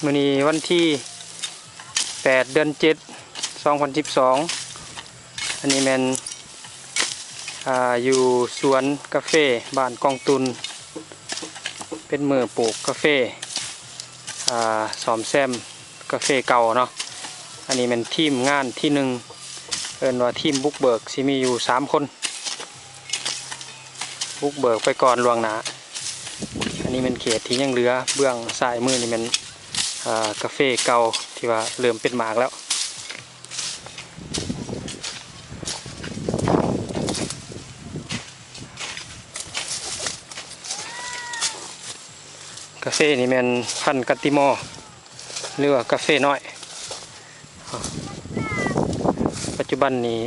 ມື້ນີ້ວັນທີແປດ ເດືອນເຈັດ ສອງພັນສິບສອງ ອັນນີ້ແມ່ນ ອ່າ ຢູ່ສວນກາເຟບ້ານກອງຕຸນ ເປັນມື້ປູກກາເຟ ອ່າ ສ້ອມແຊມກາເຟເກົ່າເນາະ. ອັນນີ້ແມ່ນທີມງານທີໜຶ່ງ ເອີ້ນວ່າທີມບຸກເບີກ ຊິມີຢູ່ສາມຄົນ ບຸກເບີກໄປກ່ອນລ່ວງໜ້າ. ອັນນີ້ແມ່ນເຂດທີ່ຍັງເຫຼືອ ເບື້ອງຊ້າຍມືນີ້ແມ່ນ ອ່າ ກາເຟເກົ່າທີ່ວ່າເລີ່ມເປັນໝາກແລ້ວ. ກາເຟນີ້ແມ່ນພັນກາຕິມໍ ຫຼືວ່າກາເຟນ້ອຍ. ປັດຈຸບັນນີ້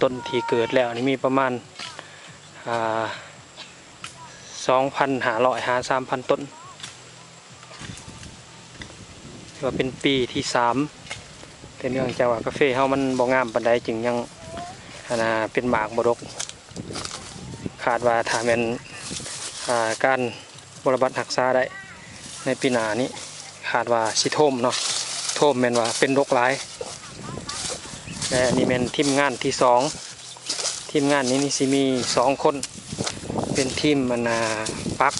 ຕົ້ນທີ່ເກີດແລ້ວນີ້ມີປະມານ ອ່າ ສອງພັນຫ້າຮ້ອຍຫາສາມພັນຕົ້ນ. ຖືວ່າເປັນປີທີສາມ ແຕ່ເນື່ອງຈາກວ່າກາເຟເຮົາມັນບໍ່ງາມປານໃດ ຈຶ່ງຍັງ ອັນນ່າ ເປັນໝາກບໍ່ດົກ. ຄາດວ່າຖ້າແມ່ນ ອ່າ ການ ບົວລະບັດຮັກສາໄດ້ໃນປີໜ້ານີ້ ຄາດວ່າຊິໂທມເນາະ ໂທມແມ່ນວ່າເປັນດົກຫຼາຍ. ແລະ ອັນນີ້ແມ່ນທີມງານທີສອງ ທີມງານນີ້ນີ້ຊິມີສອງຄົນ ເປັນທີມ ອັນນ່າ ປັກ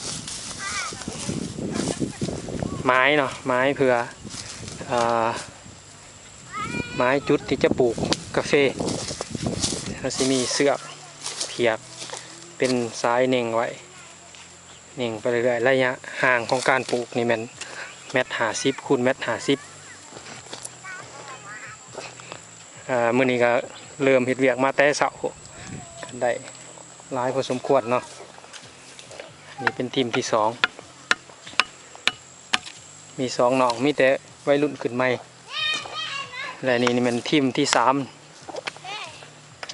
ໝາຍເນາະ ໝາຍເພື່ອ ອ່າ ໝາຍຈຸດທີ່ຈະປູກກາເຟ. ເຮົາຊິມີເຊືອກຜຽກເປັນສາຍເໜັ່ງໄວ້ ເໜັ່ງໄປເລື້ອຍໆ. ໄລຍະຫ່າງຂອງການປູກນີ້ແມ່ນແມັດຫ້າສິບຄູນແມັດຫ້າສິບ. ອ່າ ມື້ນີ້ກໍເລີ່ມເຮັດວຽກມາແຕ່ເຊົ້າ ກໍໄດ້ຫຼາຍພໍສົມຄວນເນາະ. ນີ້ເປັນທີມທີສອງ ມີສອງນ້ອງ ມີແຕ່ໄວລຸ້ນຂຶ້ນໃໝ່. ແລະ ນີ້ ນີ້ແມ່ນທີມທີສາມ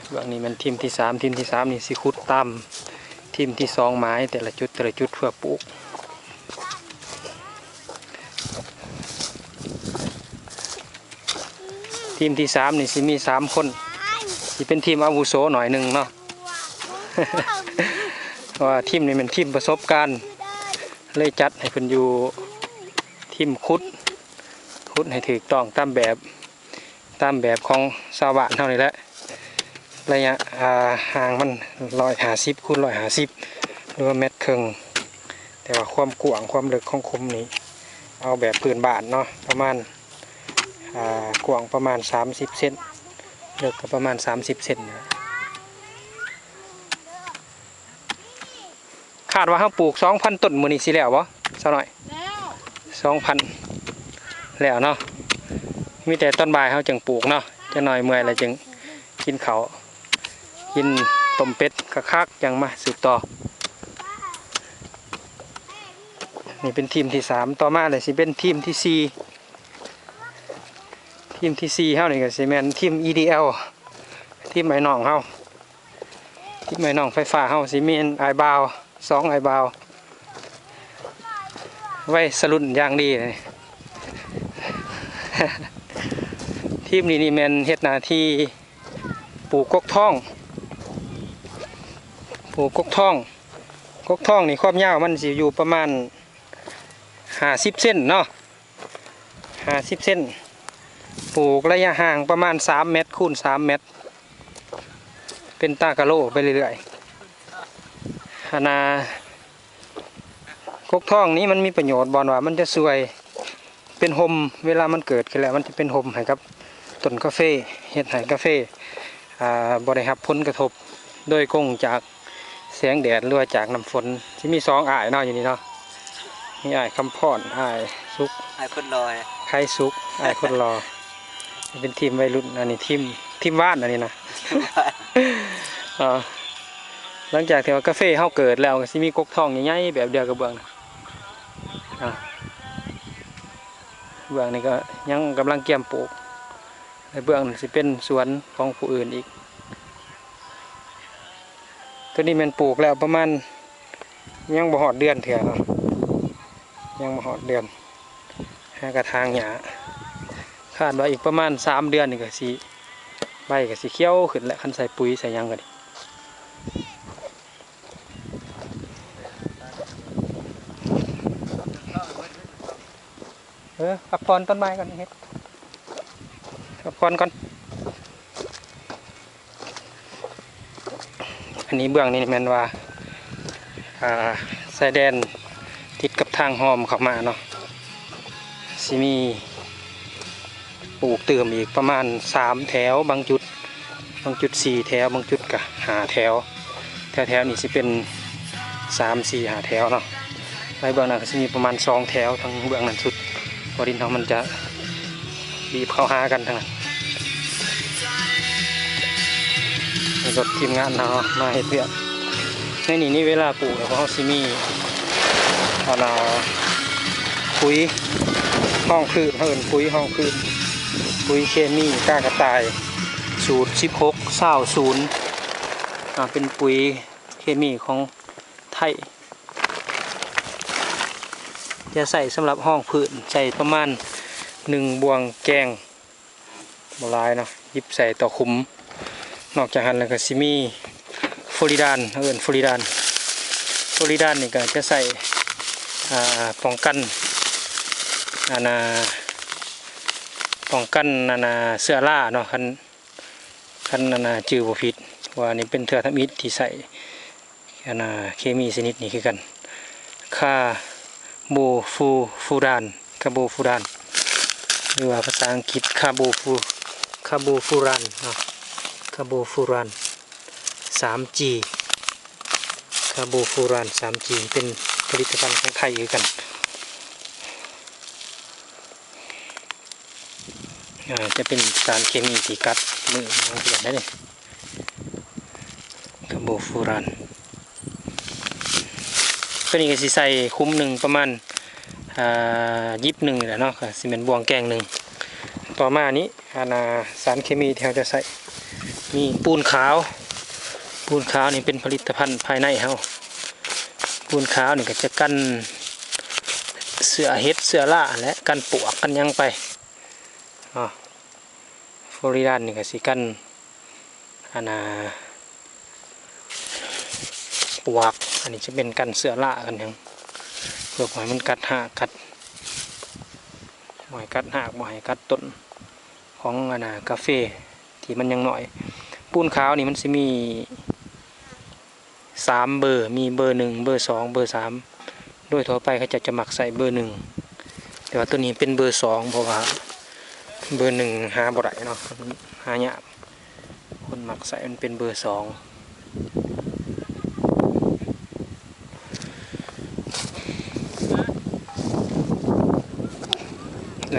ເບື້ອງນີ້ແມ່ນທີມທີສາມ ທີມທີສາມນີ້ຊິຂຸດຕາມທີມທີສອງໝາຍ ແຕ່ລະຈຸດ ແຕ່ລະຈຸດເພື່ອປູກ. ທີມທີສາມນີ້ຊິມີສາມຄົນ ຊິເປັນທີມອາວຸໂສໜ້ອຍໜຶ່ງເນາະ ເພາະວ່າທີມນີ້ແມ່ນທີມປະສົບການ ເລີຍຈັດໃຫ້ເພິ່ນຢູ່ທີມຂຸດ ຂຸດໃຫ້ຖືກຕ້ອງຕາມແບບ ຕາມແບບຂອງຊາວບ້ານເຮົານີ້ແຫຼະ. ໄລຍະ ອ່າ ຫ່າງມັນຮ້ອຍຫ້າສິບຄູນຮ້ອຍຫ້າສິບ ຫຼືວ່າແມັດເຄິ່ງ. ແຕ່ວ່າຄວາມກວ້າງຄວາມເລິກຂອງຂຸມນີ້ ເອົາແບບພື້ນບ້ານເນາະ ປະມານ ອ່າ ກວ້າງປະມານສາມສິບເຊັນ ເລິກກໍປະມານສາມສິບເຊັນນີ້ແຫຼະ. ຄາດວ່າເຮົາປູກສອງພັນຕົ້ນ ມື້ນີ້ຊິແລ້ວບໍ່ ສາວນ້ອຍ? ແລ້ວ ສອງພັນ ແລ້ວເນາະ. ມີແຕ່ຕອນບ່າຍເຮົາຈຶ່ງປູກເນາະ ຈັກໜ້ອຍເມື່ອຍແລ້ວຈຶ່ງກິນເຂົ້າ ກິນຕົ້ມເປັດຄັກໆ ຈັ່ງມາສືບຕໍ່. ນີ້ເປັນທີມທີສາມ ຕໍ່ມາແລ້ວຊິເປັນທີມທີສີ່. ທີມທີສີ່ເຮົານີ້ກໍຊິແມ່ນທີມ ອີ ດີ ແອລ ທີມອ້າຍນ້ອງເຮົາ ທີມອ້າຍນ້ອງໄຟຟ້າເຮົາ ຊິມີອ້າຍບ່າວ ສອງອ້າຍບ່າວ ໄວສະລຸ້ນຢ່າງດີ. ທີມນີ້ນີ້ແມ່ນເຮັດໜ້າທີ່ປູກກົກທອງ ປູກກົກທອງ. ກົກທອງນີ້ຄວາມຍາວມັນຊິຢູ່ປະມານຫ້າສິບເຊັນເນາະ ຫ້າສິບເຊັນ ປູກໄລຍະຫ່າງປະມານສາມແມັດຄູນສາມແມັດ ເປັນຕາກະໂລໄປເລື້ອຍໆ. ອັນນ່າ ກົກທອງນີ້ມັນມີປະໂຫຍດບ່ອນວ່າມັນຈະຊ່ວຍເປັນຮົ່ມ ເວລາມັນເກີດຂຶ້ນແລ້ວ ມັນຈະເປັນຮົ່ມໃຫ້ກັບຕົ້ນກາເຟ ເຮັດໃຫ້ກາເຟ ອ່າ ບໍ່ໄດ້ຮັບຜົນກະທົບໂດຍກົງຈາກ ແສງແດດ ຫຼືວ່າຈາກນ້ຳຝົນ. ຊິມີສອງອ້າຍເນາະ ຢູ່ນີ້ເນາະ ມີອ້າຍຄຳພອນ ອ້າຍສຸກ ອ້າຍຄົນຫຼໍ່ ໄຄສຸກ ອ້າຍຄົນຫຼໍ່. ເປັນທີມໄວລຸ້ນ ອັນນີ້ທີມ ທີມວານ ອັນນີ້ນະ. ເອີ ຫຼັງຈາກທີ່ວ່າກາເຟເຮົາເກີດແລ້ວ ກໍຊິມີກົກທອງໃຫຍ່ໆ ແບບດຽວກັບເບື້ອງນະ ອ່າ ເບື້ອງນີ້ກໍຍັງກຳລັງກຽມປູກ ແລະ ເບື້ອງນັ້ນຊິເປັນສວນຂອງຜູ້ອື່ນອີກ. ໂຕນີ້ແມ່ນປູກແລ້ວປະມານ ຍັງບໍ່ຮອດເດືອນເທື່ອເນາະ ຍັງບໍ່ຮອດເດືອນ ຫາກະຖາງຫຍ້າ. ຄາດວ່າອີກປະມານສາມເດືອນນີ້ກໍຊິ ໃບກໍຊິຂຽວຂຶ້ນແລ້ວ ຄັນໃສ່ປຸຍໃສ່ຫຍັງກໍດີ. ເອີ ພັກຜ່ອນຕອນບ່າຍກ່ອນ ເຮັດ ພັກຜ່ອນກ່ອນ. ອັນນີ້ເບື້ອງນີ້ແມ່ນວ່າ ອ່າ ຊາຍແດນຕິດກັບທາງຮ່ອມເຂົ້າມາເນາະ ຊິມີ ປູກຕື່ມອີກປະມານສາມແຖວ ບາງຈຸດ ບາງຈຸດສີ່ແຖວ ບາງຈຸດກະຫ້າແຖວ. ແຖວໆນີ້ຊິເປັນສາມ ສີ່ ຫ້າແຖວເນາະ. ໃນເບື້ອງນັ້ນກະຊິມີປະມານສອງແຖວ ທາງເບື້ອງນັ້ນສຸດ ເພາະດິນເຮົາມັນຈະ ບີບເຂົ້າຫາກັນທາງນັ້ນ. ລົດທີມງານເຮົາມາເຮັດວຽກໃນນີ້ນີ້ ເວລາປູກແລ້ວພວກເຮົາຊິມີ ອັນນ່າ ປຸຍຮອງພື້ນ ເຮົາເອີ້ນປຸຍຮອງພື້ນ ປຸຍເຄມີກາກະຕ່າຍ ສູດສິບຫົກ ຊາວ ສູນ ອ່າ ເປັນປຸຍເຄມີຂອງໄທ ຈະໃຊ້ສຳລັບຮອງພື້ນ ໃສ່ປະມານໜຶ່ງບ່ວງແກງ ບໍ່ຫຼາຍເນາະ ຫຍິບໃສ່ຕໍ່ຂຸມ. ນອກຈາກຫັ້ນແລ້ວກະຊິມີໂຟລິດານ ເອີ້ນໂຟລິດານ ໂຟລິດານນີ້ກະຈະໃຊ້ ອ່າ ປ້ອງກັນ ອັນນ່າ ປ້ອງກັນ ອັນນ່າ ເຊື້ອລາເນາະ ຄັນ ຄັນ ອັນນ່າ ຈື່ບໍ່ຜິດ ເພາະວ່ານີ້ເປັນເທື່ອທຳອິດທີ່ໃຊ້ ອັນນ່າ ເຄມີຊະນິດນີ້ຄືກັນ ຄາໂບຟູ ຟູຣານ ຄາໂບຟູຣານ ຫຼືວ່າພາສາອັງກິດ ຄາໂບຟູ ຄາໂບຟູຣານເນາະ ຄາໂບຟູຣານ ສາມຈີ ຄາໂບຟູຣານ ສາມຈີ ເປັນຜະລິດຕະພັນຂອງໄທຄືກັນ. ອ່າ ຈະເປັນສານເຄມີທີ່ກັດມືຂອງເພື່ອນໄດ້ນີ້ ຄາໂບຟູຣານ. ໂຕນີ້ກະຊິໃສ່ຂຸມໜຶ່ງປະມານ ອ່າ ຢິບໜຶ່ງນີ້ແຫຼະເນາະ ກະຊິແມ່ນບ່ວງແກງໜຶ່ງ. ຕໍ່ມານີ້ ອັນນ່າ ສານເຄມີທີ່ເຮົາຈະໃຊ້ ມີປູນຂາວ ປູນຂາວນີ້ເປັນຜະລິດຕະພັນພາຍໃນເຮົາ. ປູນຂາວນີ້ກະຈະກັນເຊື້ອເຫັດ ເຊື້ອລາ ແລະ ກັນປວກກັນຫຍັງໄປ. ອໍ ໂຟລິດານນີ້ກະຊິກັນ ອັນນ່າ ປວກ ອັນນີ້ຈະເປັນກັນເຊື້ອລາກັນຫຍັງ ເພື່ອບໍ່ໃຫ້ມັນກັດຮາກ ກັດ ບໍ່ໃຫ້ກັດຮາກ ບໍ່ໃຫ້ກັດຕົ້ນຂອງ ອັນນ່າ ກາເຟທີ່ມັນຍັງນ້ອຍ. ປູນຂາວນີ້ມັນຊິມີ ສາມເບີ ມີເບີໜຶ່ງ ເບີສອງ ເບີສາມ ໂດຍທົ່ວໄປເຂົາເຈົ້າຈະມັກໃຊ້ເບີໜຶ່ງ ແຕ່ວ່າໂຕນີ້ເປັນເບີສອງ ເພາະວ່າເບີໜຶ່ງຫາບໍ່ໄດ້ເນາະ ມັນຫາຍາກ ຄົນມັກໃຊ້ມັນເປັນເບີສອງ.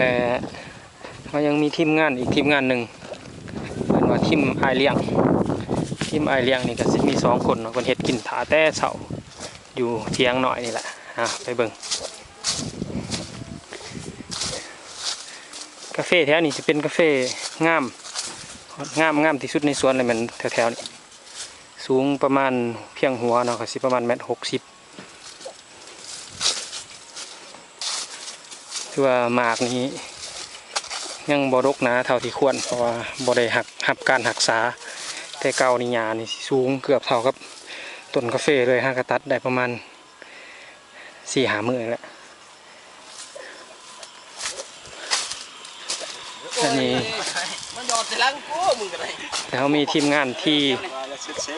ແລະ ເຮົາຍັງມີທີມງານອີກທີມງານໜຶ່ງ ເອີ້ນວ່າທີມອ້າຍລ້ຽງ. ທີມອ້າຍລ້ຽງນີ້ກະຊິມີສອງຄົນເນາະ ເພິ່ນເຮັດກິນຖ້າແຕ່ເຊົ້າຢູ່ຖຽງນ້ອຍນີ້ແຫຼະ. ອ່າ ໄປເບິ່ງ ກາເຟແຖວນີ້ຊິເປັນກາເຟງາມ ງາມ ງາມທີ່ສຸດໃນສວນແລ້ວແມ່ນແຖວໆນີ້ ສູງປະມານພຽງຫົວເນາະ ກະຊິປະມານແມັດຫົກສິບ. ຖືວ່າໝາກນີ້ຍັງບໍ່ດົກໜາເທົ່າທີ່ຄວນ ເພາະວ່າບໍ່ໄດ້ຮັກ ຮັບການຮັກສາແຕ່ເກົ່ານີ້. ຫຍ້ານີ້ຊິສູງເກືອບເທົ່າກັບຕົ້ນກາເຟເລີຍ ຫາກະຕັດໄດ້ປະມານສີ່ຫ້າມື້ແຫຼະ. ອັນນີ້ ມັນຢອດໃສ່ຫຼັງກູ ມຶງກະໄດ້. ແລ້ວເຮົາມີທີມງານທີ່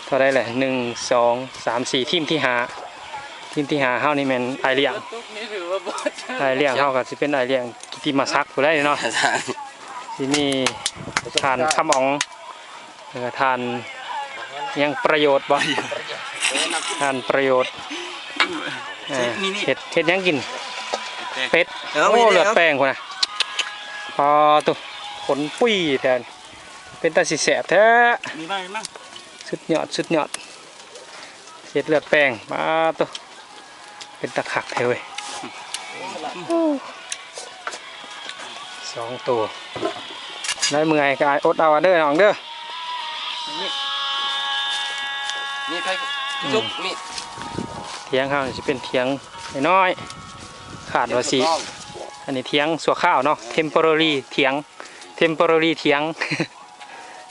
ເທົ່າໃດແຫຼະ ໜຶ່ງ ສອງ ສາມ ສີ່ ທີມທີຫ້າ ທີມທີຫ້າເຮົານີ້ແມ່ນອ້າຍລ້ຽງ ອ້າຍລ້ຽງເຮົາກະຊິເປັນອ້າຍລ້ຽງກິດຕິມະສັກຜູ້ໃດເນາະ ຊິມີທ່ານຄຳອ໋ອງ ເອີ ທ່ານຫຍັງ ປະໂຫຍດບໍ່ ທ່ານປະໂຫຍດ ເອີ ເຮັດ ເຮັດຫຍັງກິນ ເປັດ ເອີ ໂອ້ ເລືອດແປງພຸ້ນນະ ປາໂຕ ຂົນປຸ້ຍແທ້ ເປັນຕາຊິແຊບແທ້ ສຸດຍອດ ສຸດຍອດ ເຮັດເລືອດແປງ ປາໂຕ ເປັນຕາຄັກແທ້ເວີຍ ສອງໂຕ ໄດ້ເມື່ອຍກະອົດເອົາເດີນ້ອງເດີ. ນີ້ ນີ້ໄປ ອືມ ຈຸກນີ້ ຖຽງເຮົາຊິເປັນຖຽງນ້ອຍໆ ຄາດວ່າຊິ ອັນນີ້ຖຽງຊົ່ວຄາວເນາະ ເທັມໂປຣາຣີຖຽງ ເທັມໂປຣາຣີຖຽງ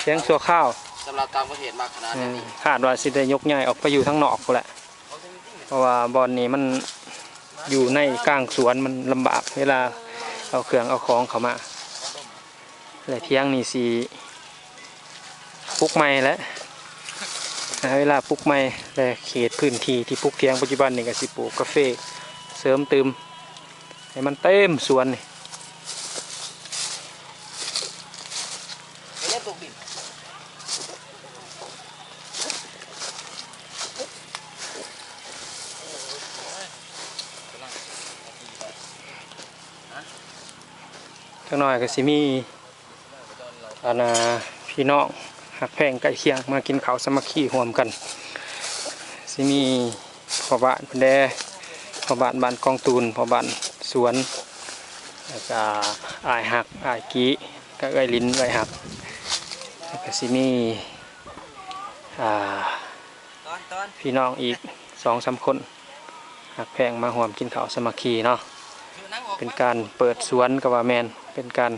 ຖຽງຊົ່ວຄາວ ສຳລັບຕ່າງປະເທດມັກຂະໜາດນີ້ ເອີ ຄາດວ່າຊິໄດ້ຍົກຍ້າຍອອກໄປຢູ່ທາງນອກພຸ້ນແຫຼະ ເພາະວ່າບ່ອນນີ້ມັນຢູ່ໃນກາງສວນ ມັນລຳບາກ ເວລາ ເອົາເຄື່ອງເອົາຂອງເຂົ້າມາ ແລະ ທຽງນີ້ຊິປຸກໃໝ່ແຫຼະ ຫາເວລາປຸກໃໝ່ ແລະ ເຂດພື້ນທີ່ທີ່ປຸກທຽງປັດຈຸບັນນີ້ກໍຊິປູກກາເຟເສີມຕື່ມ ໃຫ້ມັນເຕັມສວນນີ້. ຈັກໜ້ອຍກໍຊິມີ ອັນນ່າ ພີ່ນ້ອງຮັກແພງໃກ້ຄຽງມາກິນເຂົ້າສາມັກຄີຮ່ວມກັນ ຊິມີພໍ່ບ້ານເພິ່ນແດ່ ພໍ່ບ້ານບ້ານກອງຕູນ ພໍ່ບ້ານສວນ ແລ້ວກະອ້າຍຮັກ ອ້າຍກີ້ ກະເອື້ອຍລິນ ເອື້ອຍຮັກ ແລ້ວກະຊິມີ ອ່າ ພີ່ນ້ອງອີກສອງສາມຄົນ ຮັກແພງມາຮ່ວມກິນເຂົ້າສາມັກຄີເນາະ ເປັນການເປີດສວນກໍວ່າແມ່ນ ເປັນການ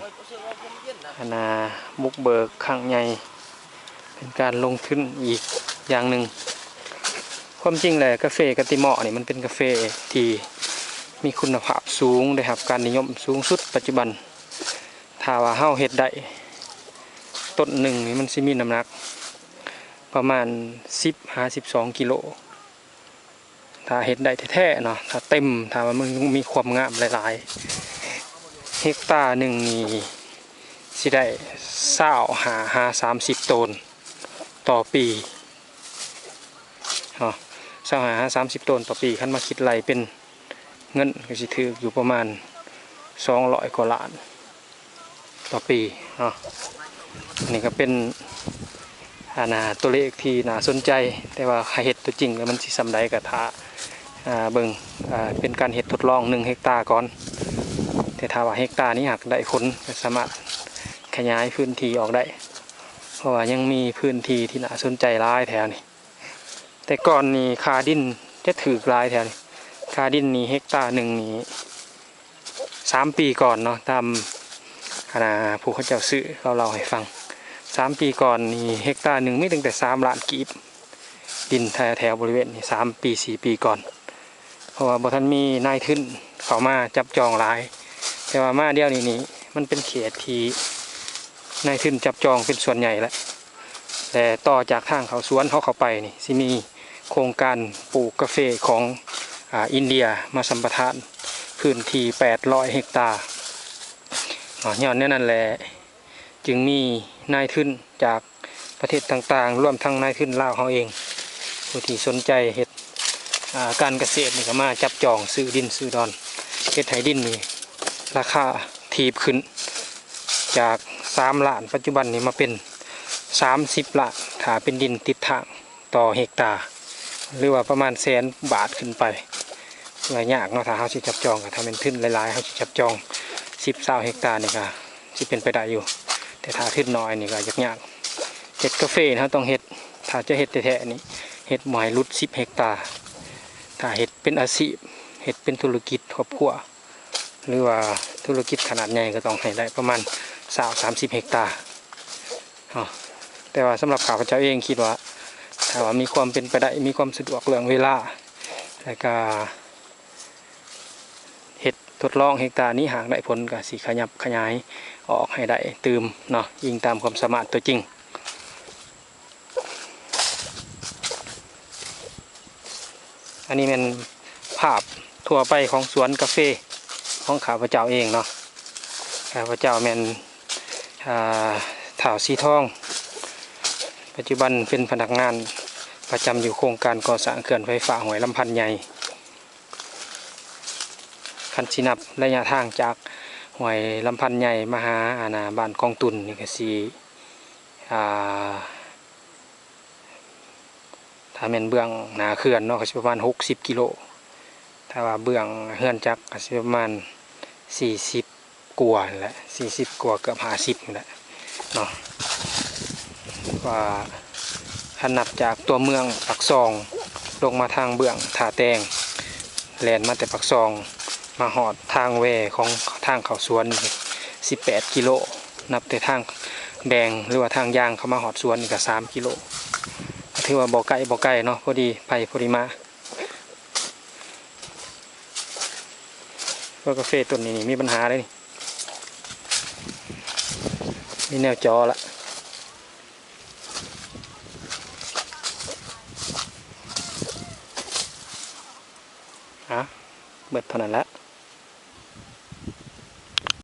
ອັນນ່າ ບຸກເບີກຄັ້ງໃຫຍ່ ເປັນການລົງທຶນອີກຢ່າງໜຶ່ງ. ຄວາມຈິງແລ້ວ ກາເຟກະຕິເໝາະນີ້ ມັນເປັນກາເຟທີ່ມີຄຸນນະພາບສູງ ໄດ້ຮັບການນິຍົມສູງສຸດປັດຈຸບັນ. ຖ້າວ່າເຮົາເຮັດໄດ້ ຕົ້ນໜຶ່ງນີ້ມັນຊິມີນ້ຳໜັກປະມານສິບຫາສິບສອງກິໂລ ຖ້າເຮັດໄດ້ແທ້ໆເນາະ ຖ້າເຕັມ ຖ້າວ່າມັນມີຄວາມງາມຫຼາຍໆ ເຮັກຕາໜຶ່ງນີ້ຊິໄດ້ຊາວຫ້າຫາສາມສິບໂຕນຕໍ່ປີເນາະ ຊາວຫ້າຫາສາມສິບໂຕນຕໍ່ປີ ຄັນມາຄິດໄລ່ເປັນເງິນກໍຊິຖືກຢູ່ປະມານສອງຮ້ອຍກວ່າລ້ານ ຕໍ່ປີເນາະ. ອັນນີ້ກໍເປັນ ອັນນ່າ ຕົວເລກທີ່ໜ້າສົນໃຈ ແຕ່ວ່າຖ້າເຮັດຕົວຈິງແລ້ວມັນຊິສ່ຳໃດກໍຖ້າ ອ່າ ເບິ່ງ ອ່າ ເປັນການເຮັດທົດລອງໜຶ່ງເຮັກຕາກ່ອນ ແຕ່ຖ້າວ່າເຮັກຕານີ້ຫາກໄດ້ຜົນ ກໍສາມາດຂະຫຍາຍພື້ນທີ່ອອກໄດ້ ເພາະວ່າຍັງມີພື້ນທີ່ທີ່ໜ້າສົນໃຈຫຼາຍແຖວນີ້. ແຕ່ກ່ອນນີ້ຄ່າດິນຈະຖືກຫຼາຍແຖວນີ້ ຄ່າດິນນີ້ເຮັກຕາໜຶ່ງນີ້ ສາມປີກ່ອນເນາະ ຕາມ ອັນນ່າ ຜູ້ເຂົາເຈົ້າຊື້ເຂົາເລົ່າໃຫ້ຟັງ ສາມປີກ່ອນນີ້ເຮັກຕາໜຶ່ງມີຕັ້ງແຕ່ສາມລ້ານກີບ ດິນແຖວ ແຖວບໍລິເວນນີ້ ສາມປີ ສີ່ປີກ່ອນ ເພາະວ່າບໍ່ທັນມີນາຍທຶນເຂົ້າມາຈັບຈອງຫຼາຍ ແຕ່ວ່າມາດຽວນີ້ນີ້ ມັນເປັນເຂດທີ່ນາຍທຶນຈັບຈອງເປັນສ່ວນໃຫຍ່ແລ້ວ ແລະ ຕໍ່ຈາກທາງເຂົ້າສວນເຮົາເຂົ້າໄປນີ້ ຊິມີໂຄງການປູກກາເຟຂອງ ອາ ອິນເດຍມາສຳປະທານພື້ນທີ່ແປດຮ້ອຍເຮັກຕາເນາະ. ຍ້ອນແນວນັ້ນແຫຼະ ຈຶ່ງມີນາຍທຶນຈາກປະເທດຕ່າງໆ ລວມທັງນາຍທຶນລາວເຮົາເອງ ຜູ້ທີ່ສົນໃຈເຮັດ ອາ ການກະເສດນີ້ກໍມາຈັບຈອງຊື້ດິນຊື້ດອນ ເຮັດໃຫ້ດິນນີ້ລາຄາຖີບຂຶ້ນ ຈາກສາມລ້ານ ປັດຈຸບັນນີ້ມາເປັນສາມສິບລ້ານ ຖ້າເປັນດິນຕິດທາງຕໍ່ເຮັກຕາ ຫຼືວ່າປະມານແສນບາດຂຶ້ນໄປ. ກໍຍາກເນາະ ຖ້າເຮົາຊິຈັບຈອງ ກໍຖ້າແມ່ນທຶນຫຼາຍໆ ເຮົາຊິຈັບຈອງສິບ ຊາວເຮັກຕານີ້ກໍຊິເປັນໄປໄດ້ຢູ່ ແຕ່ຖ້າທຶນນ້ອຍນີ້ກໍຍາກໆ. ເຮັດກາເຟເຮົາຕ້ອງເຮັດ ຖ້າຈະເຮັດແທ້ໆນີ້ ເຮັດບໍ່ໃຫ້ຫຼຸດສິບເຮັກຕາ. ຖ້າເຮັດເປັນອາຊີບ ເຮັດເປັນທຸລະກິດຄອບຄົວ ຫຼືວ່າທຸລະກິດຂະໜາດໃຫຍ່ ກໍຕ້ອງໃຫ້ໄດ້ປະມານຊາວ ສາມສິບເຮັກຕາເນາະ. ແຕ່ວ່າສຳລັບຂ້າພະເຈົ້າເອງ ຄິດວ່າຖ້າວ່າມີຄວາມເປັນໄປໄດ້ ມີຄວາມສະດວກເລື່ອງເວລາ ແລ້ວກະເຮັດທົດລອງເຮັກຕານີ້ ຫາກໄດ້ຜົນ ກະຊິຂະຫຍັບຂະຫຍາຍອອກໃຫ້ໄດ້ຕື່ມເນາະ ອີງຕາມຄວາມສາມາດຕົວຈິງ. ອັນນີ້ແມ່ນພາບທົ່ວໄປຂອງສວນກາເຟຂອງຂ້າພະເຈົ້າເອງເນາະ. ຂ້າພະເຈົ້າແມ່ນ ອາ ທ້າວສີທອງ ປັດຈຸບັນເປັນພະນັກງານປະຈຳຢູ່ໂຄງການກໍ່ສ້າງເຂື່ອນໄຟຟ້າຫ້ວຍລຳພັນໃຫຍ່. ຄັນຊິນັບໄລຍະທາງຈາກຫ້ວຍລຳພັນໃຫຍ່ມາຫາ ອັນນ່າ ບ້ານກອງຕຸນນີ້ ກໍຊິ ອ່າ ຖ້າແມ່ນເບື້ອງໜ້າເຂື່ອນເນາະ ກໍຊິປະມານຫົກສິບກິໂລ, ຖ້າວ່າເບື້ອງເຮືອນຈັກກໍຊິປະມານສີ່ສິບກວ່າແຫຼະ, ສີ່ສິບກວ່າ ເກືອບຫ້າສິບນີ້ແຫຼະເນາະ. ວ່າຄັນນັບຈາກຕົວເມືອງປາກຊ່ອງ ລົງມາທາງເບື້ອງທ່າແຕງ, ແລ່ນມາແຕ່ປາກຊ່ອງ ມາຮອດທາງແວ່ຂອງທາງເຂົ້າສວນນີ້ ສິບແປດກິໂລ, ນັບແຕ່ທາງແບ່ງ ຫຼືວ່າທາງຍ່າງເຂົ້າມາຮອດສວນນີ້ກໍສາມກິໂລ, ກໍຖືວ່າບໍ່ໃກ້ ບໍ່ໄກເນາະ, ພໍດີໄປພໍດີມາ. ເພາະກາເຟຕົ້ນນີ້ນີ້ມີບັນຫາເດ້ນີ້, ມີແນວຈໍລະ. ອະ ເບິດເທົ່ານັ້ນລະ.